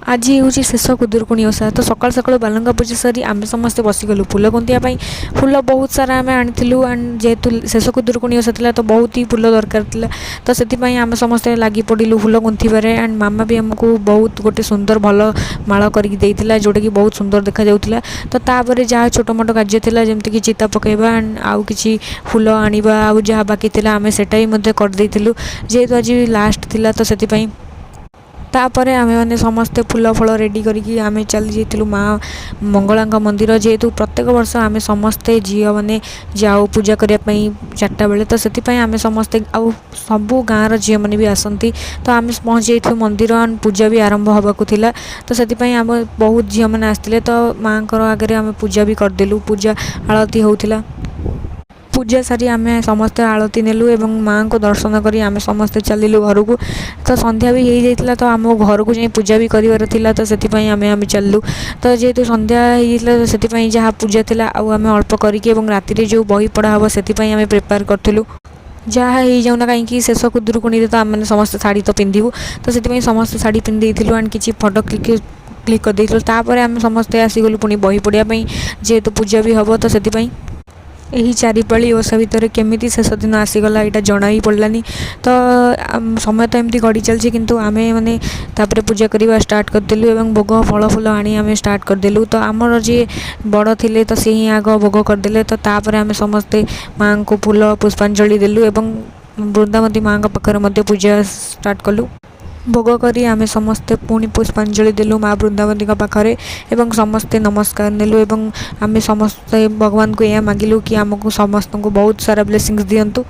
ଆଜି ହେଉଛି ଶେଷ ଖୁଦୁରୁକୁଣୀ ଓଷା। ତ ସକାଳୁ ସକାଳୁ ବାଲୁଙ୍କା ପୂଜା ସାରି ଆମେ ସମସ୍ତେ ବସିଗଲୁ ଫୁଲ ଗୁନ୍ଥିବା ପାଇଁ। ଫୁଲ ବହୁତ ସାରା ଆମେ ଆଣିଥିଲୁ ଆଣ୍ଡ ଯେହେତୁ ଶେଷ ଖୁଦୁରୁକୁଣୀ ଓଷା ଥିଲା, ତ ବହୁତ ହି ଫୁଲ ଦରକାର ଥିଲା। ତ ସେଥିପାଇଁ ଆମେ ସମସ୍ତେ ଲାଗି ପଡ଼ିଲୁ ଫୁଲ ଗୁନ୍ଥିବାରେ। ଆଣ୍ଡ ମାମା ବି ଆମକୁ ବହୁତ ଗୋଟେ ସୁନ୍ଦର ଭଲ ମାଳ କରିକି ଦେଇଥିଲା, ଯେଉଁଟାକି ବହୁତ ସୁନ୍ଦର ଦେଖାଯାଉଥିଲା। ତ ତାପରେ ଯାହା ଛୋଟ ମୋଟ କାର୍ଯ୍ୟ ଥିଲା, ଯେମିତିକି ଚିତା ପକାଇବା ଆଣ୍ଡ ଆଉ କିଛି ଫୁଲ ଆଣିବା, ଆଉ ଯାହା ବାକି ଥିଲା ଆମେ ସେଇଟା ବି ମଧ୍ୟ କରିଦେଇଥିଲୁ, ଯେହେତୁ ଆଜି ଲାଷ୍ଟ ଥିଲା। ତ ସେଥିପାଇଁ ତାପରେ ଆମେମାନେ ସମସ୍ତେ ଫୁଲ ଫଳ ରେଡ଼ି କରିକି ଆମେ ଚାଲି ଯାଇଥିଲୁ ମା ମଙ୍ଗଳାଙ୍କ ମନ୍ଦିର। ଯେହେତୁ ପ୍ରତ୍ୟେକ ବର୍ଷ ଆମେ ସମସ୍ତେ ଝିଅମାନେ ଯାଉ ପୂଜା କରିବା ପାଇଁ 4ଟା ବେଳେ, ତ ସେଥିପାଇଁ ଆମେ ସମସ୍ତେ ଆଉ ସବୁ ଗାଁର ଝିଅମାନେ ବି ଆସନ୍ତି। ତ ଆମେ ପହଞ୍ଚି ଯାଇଥିଲୁ ମନ୍ଦିର ଆଣ୍ଡ ପୂଜା ବି ଆରମ୍ଭ ହେବାକୁ ଥିଲା। ତ ସେଥିପାଇଁ ଆମ ବହୁତ ଝିଅମାନେ ଆସିଥିଲେ। ତ ମାଆଙ୍କର ଆଗରେ ଆମେ ପୂଜା ବି କରିଦେଲୁ। ପୂଜା ଆଳତି ହେଉଥିଲା। ପୂଜା ସାରି ଆମେ ସମସ୍ତେ ଆଳତି ନେଲୁ ଏବଂ ମାଆଙ୍କୁ ଦର୍ଶନ କରି ଆମେ ସମସ୍ତେ ଚାଲିଲୁ ଘରକୁ। ତ ସନ୍ଧ୍ୟା ବି ହେଇଯାଇଥିଲା, ତ ଆମ ଘରକୁ ଯାଇ ପୂଜା ବି କରିବାର ଥିଲା। ତ ସେଥିପାଇଁ ଆମେ ଚାଲିଲୁ। ତ ଯେହେତୁ ସନ୍ଧ୍ୟା ହେଇଯାଇଥିଲା, ତ ସେଥିପାଇଁ ଯାହା ପୂଜା ଥିଲା ଆଉ ଆମେ ଅଳ୍ପ କରିକି ଏବଂ ରାତିରେ ଯେଉଁ ବହି ପଢ଼ା ହେବ, ସେଥିପାଇଁ ଆମେ ପ୍ରିପେୟାର କରିଥିଲୁ। ଯାହା ହେଇଯାଉନା କାହିଁକି, ଶେଷ ଖୁଦୁରୁକୁଣୀରେ ତ ଆମେମାନେ ସମସ୍ତେ ଶାଢ଼ୀ ତ ପିନ୍ଧିବୁ। ତ ସେଥିପାଇଁ ସମସ୍ତେ ଶାଢ଼ୀ ପିନ୍ଧି ଦେଇଥିଲୁ ଆଣ୍ଡ କିଛି ଫଟୋ କ୍ଲିକ୍ କ୍ଲିକ୍ କରିଦେଇଥିଲୁ। ତାପରେ ଆମେ ସମସ୍ତେ ଆସିଗଲୁ ପୁଣି ବହି ପଢ଼ିବା ପାଇଁ, ଯେହେତୁ ପୂଜା ବି ହେବ। ତ ସେଥିପାଇଁ ଏହି ଚାରିପାଳି ଓଷା ଭିତରେ କେମିତି ଶେଷ ଦିନ ଆସିଗଲା, ଏଇଟା ଜଣା ହିଁ ପଡ଼ିଲାନି। ତ ସମୟ ତ ଏମିତି ଗଡ଼ି ଚାଲିଛି, କିନ୍ତୁ ଆମେ ମାନେ ତାପରେ ପୂଜା କରିବା ଷ୍ଟାର୍ଟ କରିଦେଲୁ ଏବଂ ଭୋଗ ଫଳ ଫୁଲ ଆଣି ଆମେ ଷ୍ଟାର୍ଟ କରିଦେଲୁ। ତ ଆମର ଯିଏ ବଡ଼ ଥିଲେ, ତ ସେ ହିଁ ଆଗ ଭୋଗ କରିଦେଲେ। ତ ତାପରେ ଆମେ ସମସ୍ତେ ମାଆଙ୍କୁ ଫୁଲ ପୁଷ୍ପାଞ୍ଜଳି ଦେଲୁ ଏବଂ ବୃନ୍ଦାବତୀ ମାଆଙ୍କ ପାଖରେ ମଧ୍ୟ ପୂଜା ଷ୍ଟାର୍ଟ କଲୁ। ଭୋଗ କରି ଆମେ ସମସ୍ତେ ପୁଣି ପୁଷ୍ପାଞ୍ଜଳି ଦେଲୁ ମା ବୃନ୍ଦାବତୀଙ୍କ ପାଖରେ ଏବଂ ସମସ୍ତେ ନମସ୍କାର ନେଲୁ ଏବଂ ଆମେ ସମସ୍ତେ ଭଗବାନଙ୍କୁ ଏହା ମାଗିଲୁ କି ଆମକୁ ସମସ୍ତଙ୍କୁ ବହୁତ ସାରା ବ୍ଲେସିଂସ୍ ଦିଅନ୍ତୁ।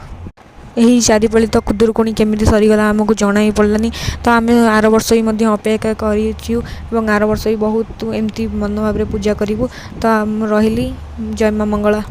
ଏହି ଚାରିପାଳି ତ ଖୁଦୁରୁକୁଣୀ କେମିତି ସରିଗଲା, ଆମକୁ ଜଣା ହିଁ ପଡ଼ିଲାନି। ତ ଆମେ ଆର ବର୍ଷ ବି ମଧ୍ୟ ଅପେକ୍ଷା କରିଛୁ ଏବଂ ଆର ବର୍ଷ ବି ବହୁତ ଏମିତି ମନୋଭାବରେ ପୂଜା କରିବୁ। ତ ମୁଁ ରହିଲି। ଜୟ ମା ମଙ୍ଗଳା।